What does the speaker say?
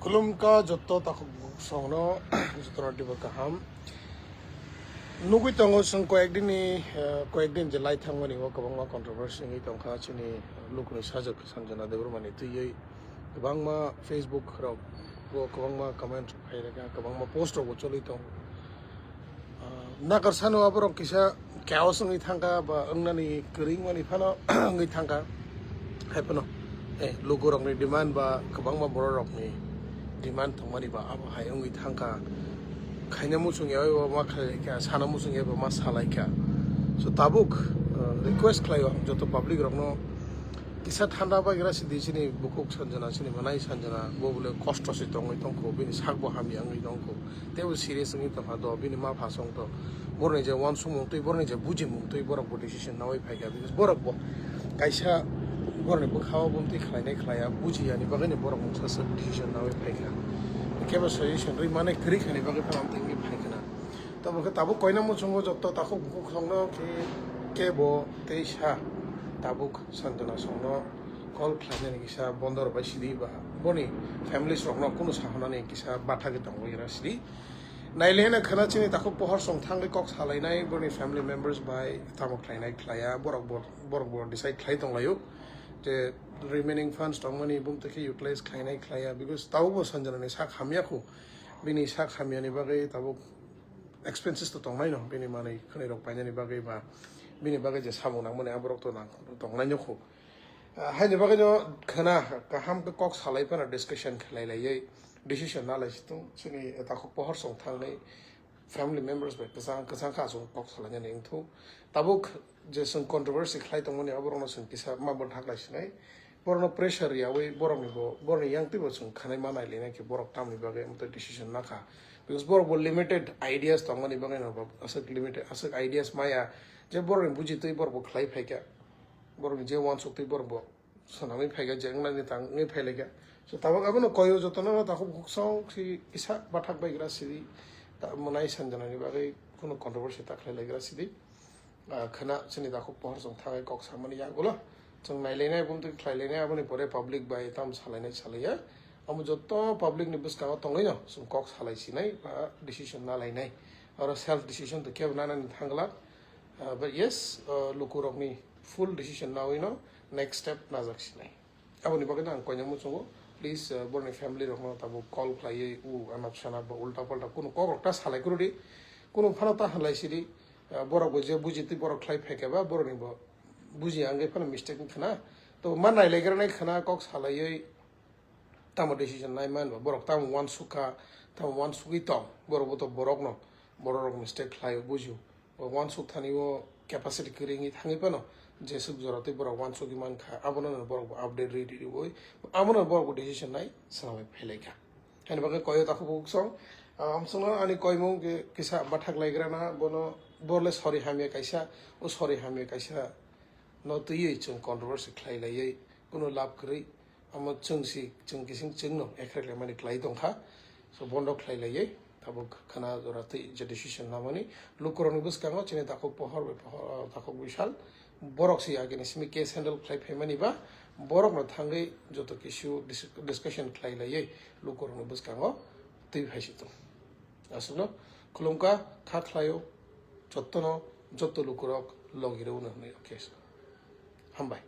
कुलुम का जत्तो तक सोनो जत्तो डिबो कहम नुगुइ तंगो सं कয়েকদিন जे लाइ थांगनि व गोबांमा कन्ट्रोवर्सी नि तंखा चिनि लुकनि साजक संजना देबरमानि तुयै गोबांमा फेसबुक राव गोबांमा कमेन्ट फायरेगा गोबांमा पोस्ट राव चलि दं नागर सानो आबरं किसा क्यावसंनि थांगा बा अंगनानि करिंमानि फानो ngै थांगा हायपनो लुगुरंनि डिमान्ड बा गोबांमा बररकनि डिमान्ड थंमानि बा आबो हाय ngै थांगा खायना मुसुं याव मा खायका साना मुसुं याव मा सालायका सो ताबुक रिक्वेस्ट खालायो जतो पब्लिक रंनो किसा थान्दा बागेरा सिदि सिनि बुकुक संजना सिनि मनाय संजना बोबले कष्ट से दंगै दंखौ बिनि सागबो हामि आंगै दंखौ तेबो सिरियस ngै तफा द बिनि मा फासं तो बरनै जे वान सुमु तै बरनै जे बुजि मु तै बरक डिसिजन नावै फायगा बिकज बरक बो कायसा बरनै बो खावा बुमति खालायनाय खालाया बुजियानि बागैनि बरक मुसासो डिसिजन नावै फायगा केबो सजेशन रि माने करि खानि बागै फाम तंगि फायखना तब ताबो कयना मुसुंगो जत्तो ताखौ बुकुक संनो केबो तेसा ताबुक संजना संनो कल खालायनानै किसा बन्दर बाय सिदि बा बनि फैमिलिस रखनो कुनु साहनानै किसा बाथा गे दंगैरा सिदि नाइलेना खनाचिनि ताखौ पहर सं थांगै कक सालायनाय बनि फैमिली मेंबर्स बाय तामक खालायनाय खालाया बरक डिसाइड खालाय दंलायो जे रिमेनिंग फंड्स दंमनि बुमतखि युटिलाइज खालायनाय खालाया बिकज तावबो संजनानि सा खामियाखौ बिनि सा खामियानि बागै ताबुक एक्सपेंसेस तो दंनाय न बिनि माने खनै रक पायनानि बागै बा बिनि बागै जे सामु नांमने आबरक तो नां दंनाय नखौ हायनि बागै न खना गाहाम के कक सालायफाना डिस्कशन खालायलायै डिसिजन नालायसितों जोंनि ताखौ पहर सं थांनाय फैमिली मेंबर्स बाय कसा खासो कक सालायनानै इंथौ ताबुक जे जों कन्ट्रोवर्सी खालाय दंमनि आबरक जों किसा माबन थागलायसिनाय बरनो प्रेशर यावै बरनि यांगतिबो जों खानाय मानाय लेनाय के बरक तामनि बागै मत decision नाखा because Barak limited ideas दंमनि बागै न असक लिमिटेड असक आइडियास माया जे बरनि बुजितै बरक खालाय फायगा बरनि जे वान सुक्तै बरक सनामै फायगा जेंनानि तांगै फायलायगा सो ताबक आबनो कयो जतन ताखौ बुकसाव किसा बाथाक बायग्रा सिदि ता मनाय संजनानि बागै कुनु कन्ट्रोवर्सी ताखलायलायग्रा सिदि खना जोंनि ताखौ पहर जों थागाय कक सामनि यागोला जों नायलायनाय बुमतै खालायलायनाय आबनि परे पब्लिक बाय ताम सालायनाय सालाया आम जत्तो पब्लिक नि बुसका तंगै न जों कक सालायसिनाय बा डिसिजन नालायनाय आरो सेल्फ डिसिजन तो केव नानानि थांगला but yes लुकुरकनि फुल डिसिजन नावै न नेक्स्ट स्टेप नाजाकसिनाय आबनि बागै आं कयना मुसुंगो प्लीज बरनि फैमिली रखनो ताबो कल खालायै उ आना फिसाना बा उल्टा पल्टा कुनु ककटा सालायकुरुदि कुनु फानाता हालायसिदि बरक जे बुजिति बरक खालाय फायखाबा बरनि बो बुजि आंगै फाना मिस्टेक खाना तो मा नायलायग्रानाय खाना कक सालायै ताम डिसिजन नाय मान बरक ताम वान सुका ताम वान सुगि तम बरक तो बरक न बरक मिस्टेक खालाय बुजियो वान सुक थानिओ कैपेसिटी करिङि थाङै पानो जे सुक जरातै बरक वान सुगि मान खा आबनो बरक अपडेट रेडी होय आबनो बरक डिसिजन नाय सालाय फैलायगा हैन बागै कयो ताखौ बुकसं आमसंनो आनि कयमु के किसा बाथाक लायग्राना बनो बरले सरी हामिया कायसा ओ सरी हामिया कायसा न तयै जों कन्ट्रोवर्सी खालायलायै कुनु लाभ करै आम जों किसिं जोंनो एकरेले माने खालाय दंखा सो बन्द खालायलायै ताबुक खाना जरातै जे डिसिजन नामनि लुकुरनि बुसकाङो चिने ताखौ पहर ताखौ विशाल बरक सि आगे निसमि केस हैंडल खालाय फैमानि बा बरक न थांगै जतो किसु डिस्कशन खालायलायै लुकुरनि बुसकाङो तै फायसितो असनो खुलुमका खा खालायो जत्तो लुकुरक लगिरौनो होनै केस हामबाय